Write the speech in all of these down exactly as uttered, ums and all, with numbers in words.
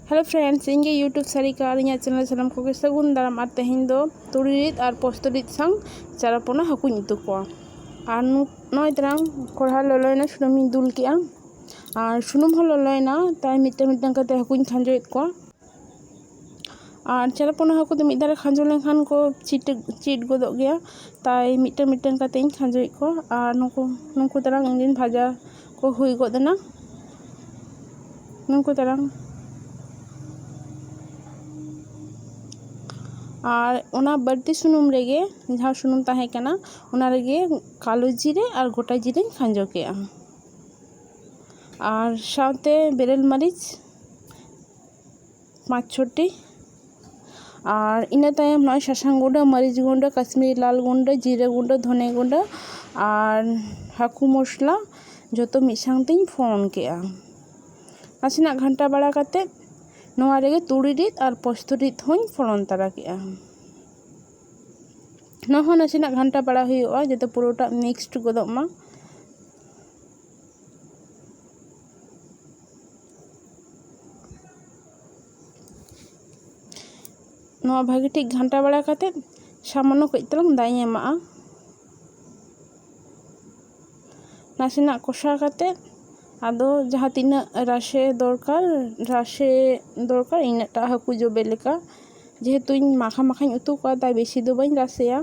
Hello friends, ᱤᱧ ᱜᱮ YouTube Sarika ᱟᱨ ᱤᱧᱟᱹᱜ ᱪᱮᱱᱮᱞ ᱥᱟᱱᱟᱢ ᱠᱚᱜᱮ ᱥᱟᱹᱜᱩᱱ ᱫᱟᱨᱟᱢ᱾ ᱟᱨ ᱛᱮᱦᱮᱧ ᱫᱚ ᱛᱩᱲᱤ ᱨᱤᱫ ᱟᱨ ᱯᱚᱥᱛᱩ ᱨᱤᱫ ᱥᱟᱶ ᱪᱟᱨᱟᱯᱚᱱᱟ ᱦᱟᱹᱠᱩᱧ ᱩᱛᱩ ᱠᱚᱣᱟ᱾ ᱟᱨ ᱱᱚᱜᱼᱚᱭ ᱛᱟᱨᱟᱝ ᱠᱚᱲᱦᱟ ᱞᱚᱞᱚᱭᱮᱱᱟ, ᱥᱩᱱᱩᱢᱤᱧ ᱫᱩᱞ ᱠᱮᱜᱼᱟ᱾ ᱟᱨ ᱥᱩᱱᱩᱢ ᱦᱚᱸ ᱞᱚᱞᱚᱭᱮᱱᱟ, ᱛᱟᱭ ᱢᱤᱫᱴᱟᱝ ᱢᱤᱫᱴᱟᱝ ᱠᱟᱛᱮ ᱦᱟᱹᱠᱩᱧ ᱠᱷᱟᱸᱡᱚᱭᱮᱫ ᱠᱚᱣᱟ᱾ ᱟᱨ ᱪᱟᱨᱟᱯᱚᱱᱟ ᱦᱟᱹᱠᱩ ᱫᱚ ᱢᱤᱫ ᱫᱷᱟᱨᱮ ᱠᱷᱟᱸᱡᱚ ᱞᱮᱱᱠᱷᱟᱱ ᱠᱚ ᱪᱤᱴ ᱪᱤᱴ ᱜᱚᱫᱚᱜ ᱜᱮᱭᱟ, ᱛᱟᱭ ᱢᱤᱫᱴᱟᱝ ᱢᱤᱫᱴᱟᱝ ᱠᱟᱛᱮ ᱤᱧ ᱠᱷᱟᱸᱡᱚᱭᱮᱫ ᱠᱚᱣᱟ᱾ ᱟᱨ ᱱᱩᱠᱩ ᱱᱩᱠᱩ ᱛᱟᱨᱟᱝ ᱤᱧ ᱨᱮᱱ ᱵᱷᱟᱡᱟ ᱠᱚ ᱦᱩᱭ ᱜᱚᱫ ᱮᱱᱟ᱾ ᱱᱩᱠᱩ ᱛᱟᱨᱟᱝ ᱟᱨ ᱚᱱᱟ ᱵᱟᱹᱲᱛᱤ ᱥᱩᱱᱩᱢ ᱨᱮᱜᱮ, ᱡᱟᱦᱟᱸ ᱥᱩᱱᱩᱢ ᱛᱟᱦᱮᱸ ᱠᱟᱱᱟ, ᱚᱱᱟ ᱨᱮᱜᱮ ᱠᱟᱞᱳ ᱡᱤᱨᱟᱹ ᱟᱨ ᱜᱚᱴᱟ ᱡᱤᱨᱟᱹᱧ ᱠᱷᱟᱸᱡᱚ ᱠᱮᱜᱼᱟ᱾ ᱟᱨ ᱥᱟᱶᱛᱮ ᱵᱮᱨᱮᱞ ᱢᱟᱹᱨᱤᱪ ᱯᱟᱸᱪ ᱪᱷᱚᱴᱤ᱾ ᱟᱨ ᱤᱱᱟᱹ ᱛᱟᱭᱚᱢ ᱱᱚᱜᱼᱚᱭ ᱥᱟᱥᱟᱝ ᱜᱩᱸᱰᱟᱹ, ᱢᱟᱹᱨᱤᱪ ᱜᱩᱸᱰᱟᱹ, ᱠᱟᱥᱢᱤᱨᱤ ᱞᱟᱞ ᱜᱩᱸᱰᱟᱹ, ᱡᱤᱨᱟᱹ ᱜᱩᱸᱰᱟᱹ, ᱫᱷᱚᱱᱮ ᱜᱩᱸᱰᱟᱹ ᱟᱨ ᱦᱟᱹᱠᱩ ᱢᱚᱥᱞᱟ ᱡᱷᱚᱛᱚ ᱢᱤᱫ ᱥᱟᱶᱛᱮᱧ ᱯᱷᱚᱲᱚᱱ ᱠᱮᱜᱼᱟ᱾ ᱱᱟᱥᱮᱱᱟᱜ ᱜᱷᱟᱱᱴᱟ ᱵᱟᱲᱟ ᱠᱟᱛᱮᱫ ᱱᱚᱣᱟ ᱨᱮᱜᱮ ᱛᱩᱲᱤ ᱨᱤᱫ ᱟᱨ ᱯᱚᱥᱛᱩ ᱨᱤᱫ ᱦᱚᱸᱧ ᱯᱷᱚᱲᱚᱱ ᱛᱟᱨᱟ ᱠᱮᱜᱼᱟ᱾ ᱱᱚᱣᱟ ᱦᱚᱸ ᱱᱟᱥᱮᱱᱟᱜ ᱜᱷᱟᱱᱴᱟ ᱵᱟᱲᱟ ᱦᱩᱭᱩᱜᱼᱟ, ᱡᱟᱛᱮ ᱯᱩᱨᱟᱹᱴᱟ ᱢᱤᱠᱥᱰ ᱜᱚᱫᱚᱜ ᱢᱟ᱾ ᱱᱚᱣᱟ ᱵᱷᱟᱹᱜᱤ ᱴᱷᱤᱠ ᱜᱷᱟᱱᱴᱟ ᱵᱟᱲᱟ ᱠᱟᱛᱮᱫ ᱥᱟᱢᱟᱱᱱᱚ ᱠᱟᱹᱡ ᱛᱟᱞᱟᱝ ᱫᱟᱜ ᱤᱧ ᱮᱢᱟᱜᱼᱟ᱾ ᱱᱟᱥᱮᱱᱟᱜ ᱠᱚᱥᱟᱣ ᱠᱟᱛᱮᱫ ᱟᱫᱚ ᱡᱟᱦᱟᱸ ᱛᱤᱱᱟᱹᱜ ᱨᱟᱥᱮ ᱫᱚᱨᱠᱟᱨ, ᱨᱟᱥᱮ ᱫᱚᱨᱠᱟᱨ ᱤᱱᱟᱹᱜ ᱴᱟᱜ ᱦᱟᱹᱠᱩ ᱡᱚᱵᱮ ᱞᱮᱠᱟ᱾ ᱡᱮᱦᱮᱛᱩ ᱤᱧ ᱢᱟᱠᱷᱟ ᱢᱟᱠᱷᱟᱧ ᱩᱛᱩ ᱠᱚᱣᱟ, ᱛᱟᱭ ᱵᱮᱥᱤ ᱫᱚ ᱵᱟᱹᱧ ᱨᱟᱥᱮᱭᱟ᱾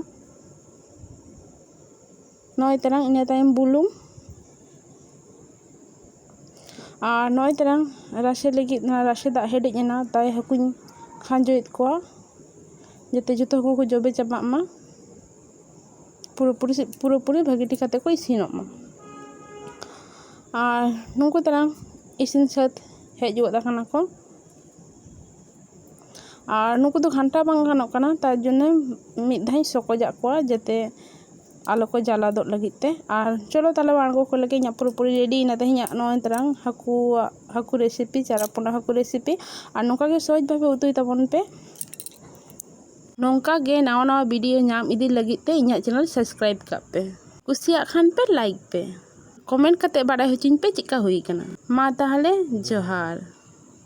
ᱱᱚᱜᱼᱚᱭ ᱛᱟᱨᱟᱝ ᱤᱱᱟᱹ ᱛᱟᱭᱚᱢ ᱵᱩᱞᱩᱝ᱾ ᱟᱨ ᱱᱚᱜᱼᱚᱭ ᱛᱟᱨᱟᱝ ᱨᱟᱥᱮ ᱞᱟᱹᱜᱤᱫ ᱱᱚᱣᱟ ᱨᱟᱥᱮ ᱫᱟᱜ ᱦᱮᱰᱮᱡ ᱮᱱᱟ, ᱛᱟᱭ ᱦᱟᱹᱠᱩᱧ ᱠᱷᱟᱸᱡᱚᱭᱮᱫ ᱠᱚᱣᱟ, ᱡᱟᱛᱮ ᱡᱚᱛᱚ ᱦᱟᱹᱠᱩ ᱠᱚ ᱡᱚᱵᱮ ᱪᱟᱵᱟᱜ ᱢᱟ, ᱯᱩᱨᱟᱹᱯᱩᱨᱤ ᱯᱩᱨᱟᱹᱯᱩᱨᱤ ᱵᱷᱟᱹᱜᱤ ᱴᱷᱤᱠ ᱠᱟᱛᱮ ᱠᱚ ᱤᱥᱤᱱᱚᱜ ᱢᱟ᱾ ᱟᱨ ᱱᱩᱠᱩ ᱛᱟᱨᱟᱝ ᱤᱥᱤᱱ ᱥᱟᱹᱛ ᱦᱮᱡ ᱜᱚᱫ ᱟᱠᱟᱱᱟ ᱠᱚ᱾ ᱟᱨ ᱱᱩᱠᱩ ᱫᱚ ᱜᱷᱟᱱᱴᱟ ᱵᱟᱝ ᱜᱟᱱᱚᱜ ᱠᱟᱱᱟ, ᱛᱟᱨ ᱡᱚᱱᱱᱮ ᱢᱤᱫ ᱫᱷᱟᱣ ᱤᱧ ᱥᱚᱠᱚᱡᱟᱜ ᱠᱚᱣᱟ, ᱡᱟᱛᱮ ᱟᱞᱚ ᱠᱚ ᱡᱟᱞᱟᱫᱚᱜ ᱞᱟᱹᱜᱤᱫ ᱛᱮ᱾ ᱟᱨ ᱪᱚᱞᱚ ᱛᱟᱦᱞᱮ ᱟᱬᱜᱚ ᱠᱚ ᱞᱟᱹᱜᱤᱫ ᱤᱧᱟᱹᱜ ᱯᱩᱨᱟᱹᱯᱩᱨᱤ ᱨᱮᱰᱤᱭᱮᱱᱟ ᱛᱮᱦᱮᱧᱟᱜ ᱱᱚᱜᱼᱚᱭ ᱛᱟᱨᱟᱝ ᱦᱟᱹᱠᱩᱣᱟᱜ, ᱦᱟᱹᱠᱩ ᱨᱮᱥᱤᱯᱤ, ᱪᱟᱨᱟᱯᱚᱱᱟ ᱦᱟᱹᱠᱩ ᱨᱮᱥᱤᱯᱤ᱾ ᱟᱨ ᱱᱚᱝᱠᱟ ᱜᱮ ᱥᱚᱦᱚᱡᱽ ᱵᱷᱟᱵᱮ ᱩᱛᱩᱭ ᱛᱟᱵᱚᱱ ᱯᱮ᱾ ᱱᱚᱝᱠᱟ ᱜᱮ ᱱᱟᱣᱟ ᱱᱟᱣᱟ ᱵᱷᱤᱰᱤᱭᱳ ᱧᱟᱢ ᱤᱫᱤ ᱞᱟᱹᱜᱤᱫ ᱛᱮ ᱤᱧᱟᱹᱜ ᱪᱮᱱᱮᱞ ᱥᱟᱵᱥᱠᱨᱟᱭᱤᱵᱽ ᱠᱟᱜ ᱯᱮ᱾ ᱠᱩᱥᱤᱭᱟᱜ ᱠᱷᱟᱱ ᱯᱮ ᱞᱟᱭᱤᱠ ᱯᱮ, ᱠᱚᱢᱮᱱᱴ ᱠᱟᱛᱮ ᱵᱟᱲᱟᱭ ᱦᱚᱪᱚᱧ ᱯᱮ ᱪᱮᱫᱠᱟ ᱦᱩᱭ ᱠᱟᱱᱟ᱾ ᱢᱟ ᱛᱟᱦᱞᱮ ᱡᱚᱦᱟᱨ᱾